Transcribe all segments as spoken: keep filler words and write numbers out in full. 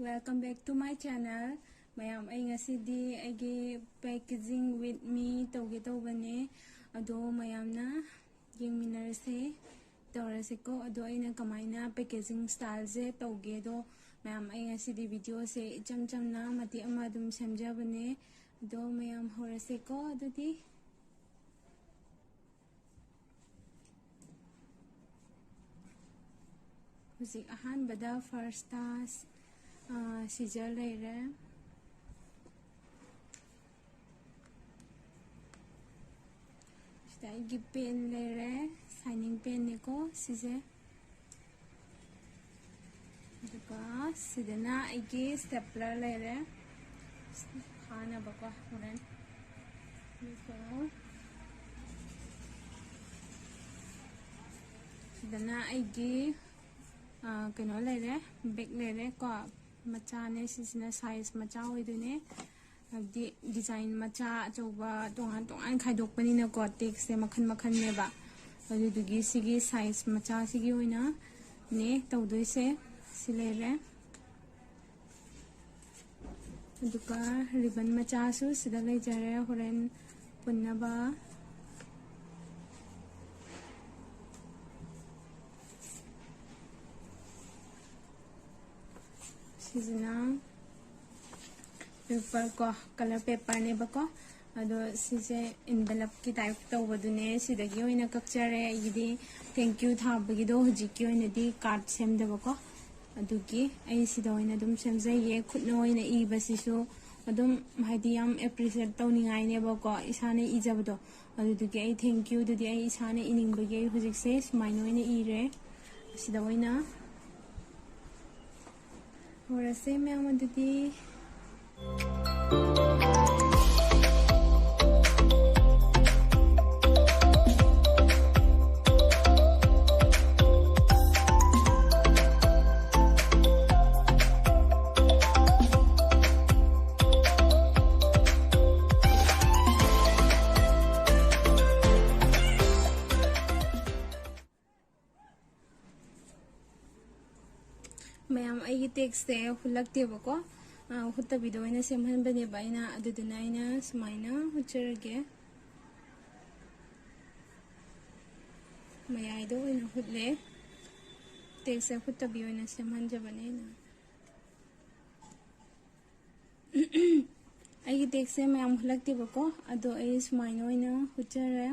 Welcome back to my channel. ꯃꯌꯥꯝ, ꯑꯩ ꯉꯁꯤꯗꯤ ꯑꯩꯒꯤ packaging with me ꯇꯧꯒꯦ ꯇꯧꯕꯅꯦ꯫ ꯑꯗꯣ ꯃꯌꯥꯝꯅ ꯌꯦꯡꯃꯤꯟꯅꯔꯁꯦ, ꯇꯧꯔꯁꯦꯀꯣ꯫ ꯑꯗꯣ ꯑꯩꯅ ꯀꯃꯥꯏꯅ packaging styleꯁꯦ ꯇꯧꯒꯦꯗꯣ, ꯃꯌꯥꯝ, ꯑꯩ ꯉꯁꯤꯗꯤ videoꯁꯦ ꯏꯆꯝ ꯆꯝꯅ ꯃꯇꯦꯛ ꯑꯃ ꯑꯗꯨꯝ ꯁꯦꯝꯖꯕꯅꯦ꯫ ꯑꯗꯣ ꯃꯌꯥꯝ, ꯍꯧꯔꯁꯦꯀꯣ꯫ ꯑꯗꯨꯗꯤ ꯍꯧꯖꯤꯛ ꯑꯍꯥꯟꯕꯗ firstꯇ, ꯑ, scissor ꯂꯩꯔꯦ꯫ ꯁꯤꯗ ꯑꯩꯒꯤ pen ꯂꯩꯔꯦ, shining penꯅꯦꯀꯣ ꯁꯤꯁꯦ꯫ ꯑꯗꯨꯒ ꯁꯤꯗꯅ ꯑꯩꯒꯤ stapler ꯂꯩꯔꯦ, ꯐꯥꯅꯕꯀꯣ ꯍꯣꯔꯦꯟ꯫ ꯑꯗꯨꯒ ꯁꯤꯗꯅ ꯑꯩꯒꯤ, ꯑ, ꯀꯩꯅꯣ ꯂꯩꯔꯦ, bag ꯂꯩꯔꯦ ꯀꯣ, ꯃꯆꯥꯅꯦ꯫ ꯁꯤꯁꯤꯅ size ꯃꯆꯥ ꯑꯣꯏꯗꯣꯏꯅꯦ, ꯍꯥꯏꯕꯗꯤ design ꯃꯆꯥ ꯑꯆꯧꯕ ꯇꯣꯉꯥꯟ ꯇꯣꯉꯥꯟ ꯈꯥꯏꯗꯣꯛꯄꯅꯤꯅꯀꯣ, tagꯁꯦ ꯃꯈꯜ ꯃꯈꯜꯅꯦꯕ꯫ ꯑꯗꯨꯗꯨꯒꯤ ꯁꯤꯒꯤ size ꯃꯆꯥꯁꯤꯒꯤ ꯑꯣꯏꯅꯅꯦ ꯇꯧꯗꯣꯏꯁꯦ꯫ ꯁꯤ ꯂꯩꯔꯦ꯫ ꯑꯗꯨꯒ ribbon ꯃꯆꯥꯁꯨ ꯁꯤꯗ ꯂꯩꯖꯔꯦ, ꯍꯣꯔꯦꯟ ꯄꯨꯟꯅꯕ꯫ ꯁꯤꯁꯤꯅ paper ꯀꯣ, colour paperꯅꯦꯕꯀꯣ꯫ ꯑꯗꯣ ꯁꯤꯁꯦ envelopeꯀꯤ type ꯇꯧꯕꯗꯨꯅꯦ, ꯁꯤꯗꯒꯤ ꯑꯣꯏꯅ ꯀꯛꯆꯔꯦ꯫ ꯑꯩꯒꯤꯗꯤ thank you ꯊꯥꯕꯒꯤꯗꯣ ꯍꯧꯖꯤꯛꯀꯤ ꯑꯣꯏꯅꯗꯤ card ꯁꯦꯝꯗꯕꯀꯣ, ꯑꯗꯨꯒꯤ ꯑꯩ ꯁꯤꯗ ꯑꯣꯏꯅ ꯑꯗꯨꯝ ꯁꯦꯝꯖꯩꯌꯦ꯫ ꯈꯨꯠꯅ ꯑꯣꯏꯅ ꯏꯕꯁꯤꯁꯨ ꯑꯗꯨꯝ, ꯍꯥꯏꯗꯤ, ꯌꯥꯝ appreciate ꯇꯧꯅꯤꯡꯉꯥꯏꯅꯦꯕꯀꯣ, ꯏꯁꯥꯅ ꯏꯖꯕꯗꯣ꯫ ꯑꯗꯨꯗꯨꯒꯤ ꯑꯩ thank youꯗꯨꯗꯤ ꯑꯩ ꯏꯁꯥꯅ ꯏꯅꯤꯡꯕꯒꯤ ꯑꯩ ꯍꯧꯖꯤꯛꯁꯦ ꯁꯨꯃꯥꯏꯅ ꯑꯣꯏꯅ ꯏꯔꯦ꯫ ꯑꯁꯤꯗ ꯑꯣꯏꯅ ꯍꯧꯔꯁꯦ ꯃꯌꯥꯝ ꯑꯗꯨꯗꯤ꯫ ꯃꯌꯥꯝ, ꯑꯩꯒꯤ ꯇꯦꯛꯁꯁꯦ ꯍꯨꯠꯂꯛꯇꯦꯕꯀꯣ꯫ ꯑ, ꯍꯨꯠꯇꯕꯤꯗ ꯑꯣꯏꯅ ꯁꯦꯝꯍꯟꯕꯅꯦꯕ ꯑꯩꯅ꯫ ꯑꯗꯨꯗꯨꯅ ꯑꯩꯅ ꯁꯨꯃꯥꯏꯅ ꯍꯨꯠꯆꯔꯒꯦ꯫ ꯃꯌꯥꯏꯗ ꯑꯣꯏꯅ ꯍꯨꯠꯂꯦ꯫ ꯇꯦꯛꯁꯁꯦ ꯍꯨꯠꯇꯕꯤ ꯑꯣꯏꯅ ꯁꯦꯝꯍꯟꯖꯕꯅꯦ ꯑꯩꯅ꯫ ꯑꯩꯒꯤ ꯇꯦꯛꯁꯁꯦ ꯃꯌꯥꯝ ꯍꯨꯠꯂꯛꯇꯦꯕꯀꯣ, ꯑꯗꯣ ꯑꯩ ꯁꯨꯃꯥꯏꯅ ꯑꯣꯏꯅ ꯍꯨꯠꯆꯔꯦ꯫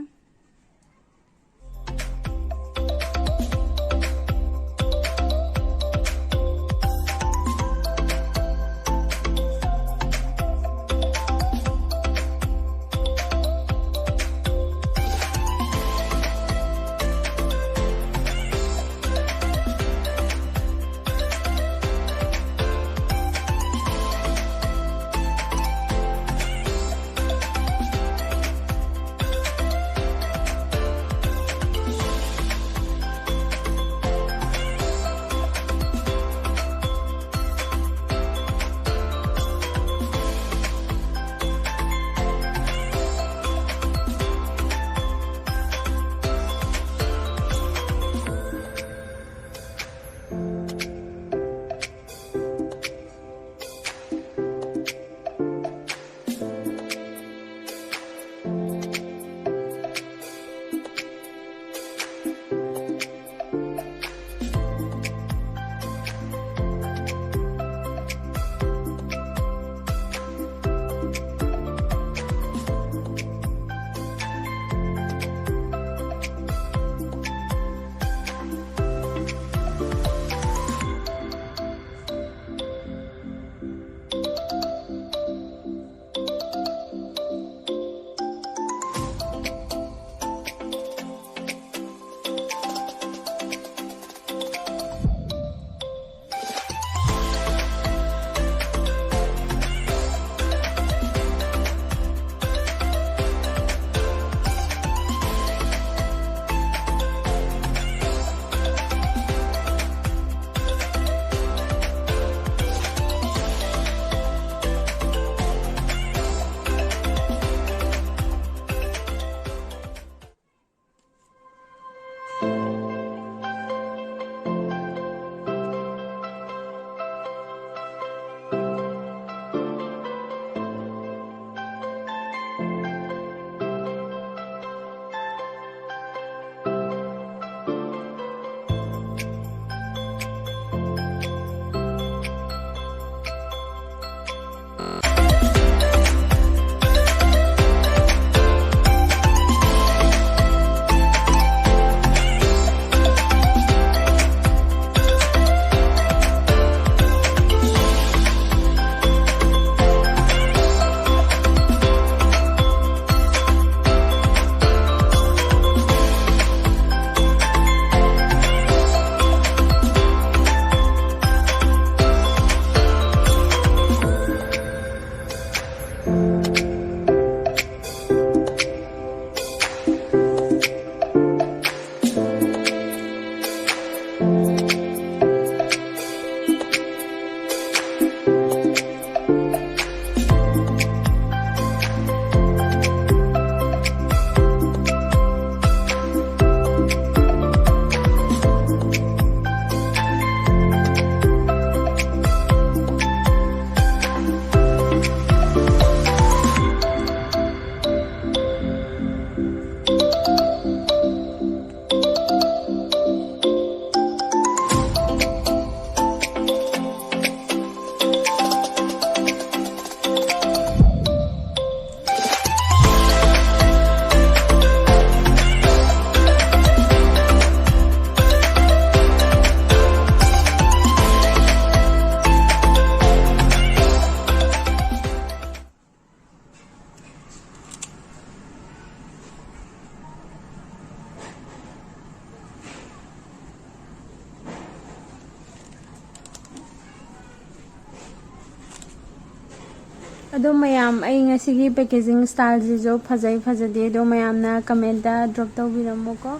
ꯑꯗꯣ ꯃꯌꯥꯝ, ꯑꯩ ꯉꯁꯤꯒꯤ packaging styleꯁꯤꯁꯨ ꯐꯖꯩ ꯐꯖꯗꯦ ꯑꯗꯣ ꯃꯌꯥꯝꯅ commentꯇ drop ꯇꯧꯕꯤꯔꯝꯃꯣꯀꯣ꯫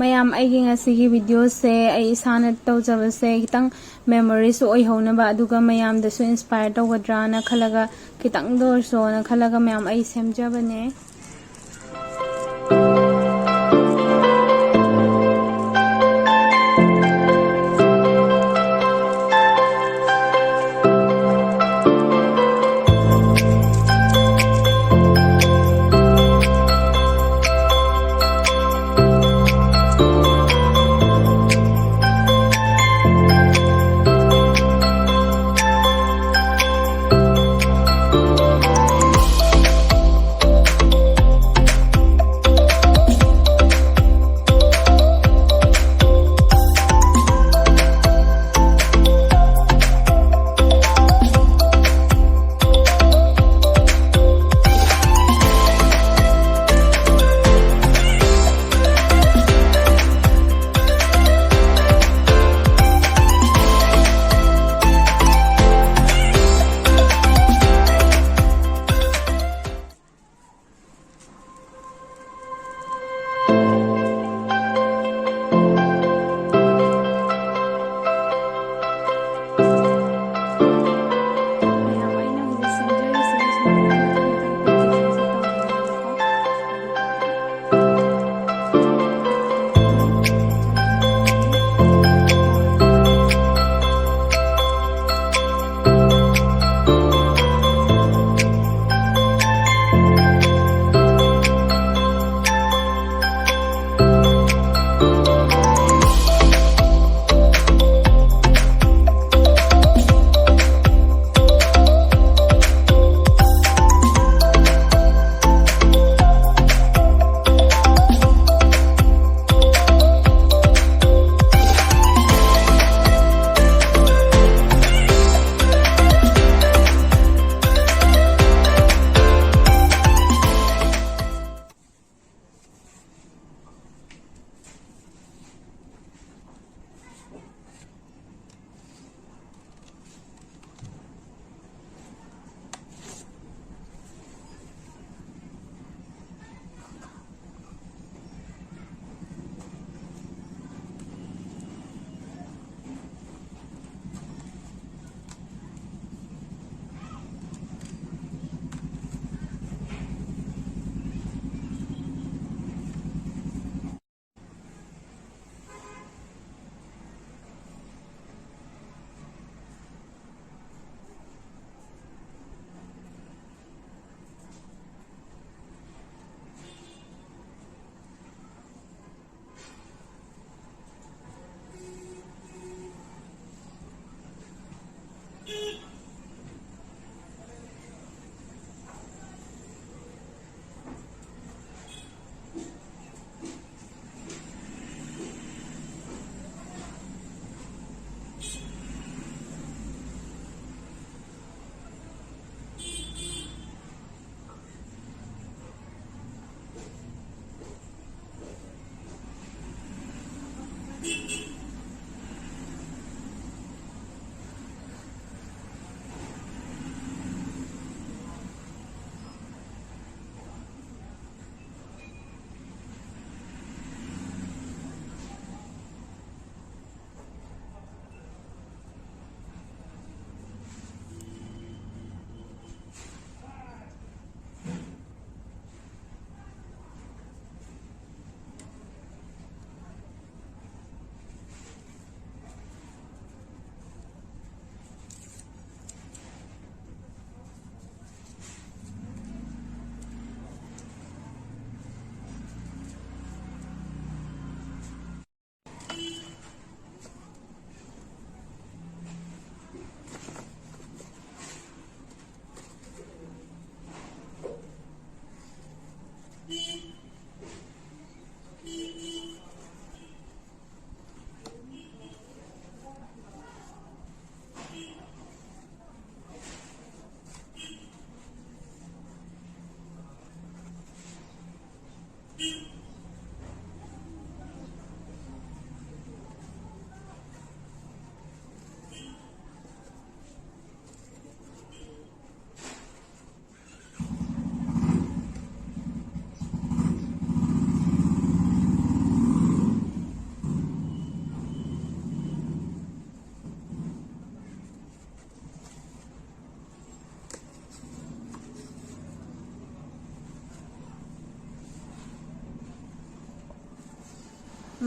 ꯃꯌꯥꯝ, ꯑꯩꯒꯤ ꯉꯁꯤꯒꯤ videoꯁꯦ ꯑꯩ ꯏꯁꯥꯅ ꯇꯧꯖꯕꯁꯦ ꯈꯤꯇꯪ memoriesꯁꯨ ꯑꯣꯏꯍꯧꯅꯕ, ꯑꯗꯨꯒ ꯃꯌꯥꯝꯗꯁꯨ inspire ꯇꯧꯒꯗ꯭ꯔꯥꯅ ꯈꯜꯂꯒ, ꯈꯤꯇꯪꯗ ꯑꯣꯏꯔꯁꯨꯅ ꯈꯜꯂꯒ ꯃꯌꯥꯝ ꯑꯩ ꯁꯦꯝꯖꯕꯅꯦ꯫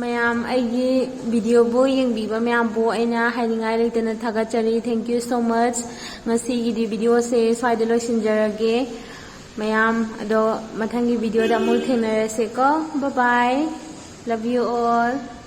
ꯃꯌꯥꯝ, ꯑꯩꯒꯤ videoꯕꯨ ꯌꯦꯡꯕꯤꯕ ꯃꯌꯥꯝꯕꯨ ꯑꯩꯅ ꯍꯥꯏꯅꯤꯡꯉꯥꯏ ꯂꯩꯇꯅ ꯊꯥꯒꯠꯆꯔꯤ꯫ Thank you so much. ꯉꯁꯤꯒꯤꯗꯤ videoꯁꯦ ꯁ꯭ꯋꯥꯏꯗ ꯂꯣꯏꯁꯤꯟꯖꯔꯒꯦ꯫ ꯃꯌꯥꯝ ꯑꯗꯣ ꯃꯊꯪꯒꯤ videoꯗ ꯑꯃꯨꯛ ꯊꯦꯡꯅꯔꯁꯦꯀꯣ꯫ Bye bye. Love you all.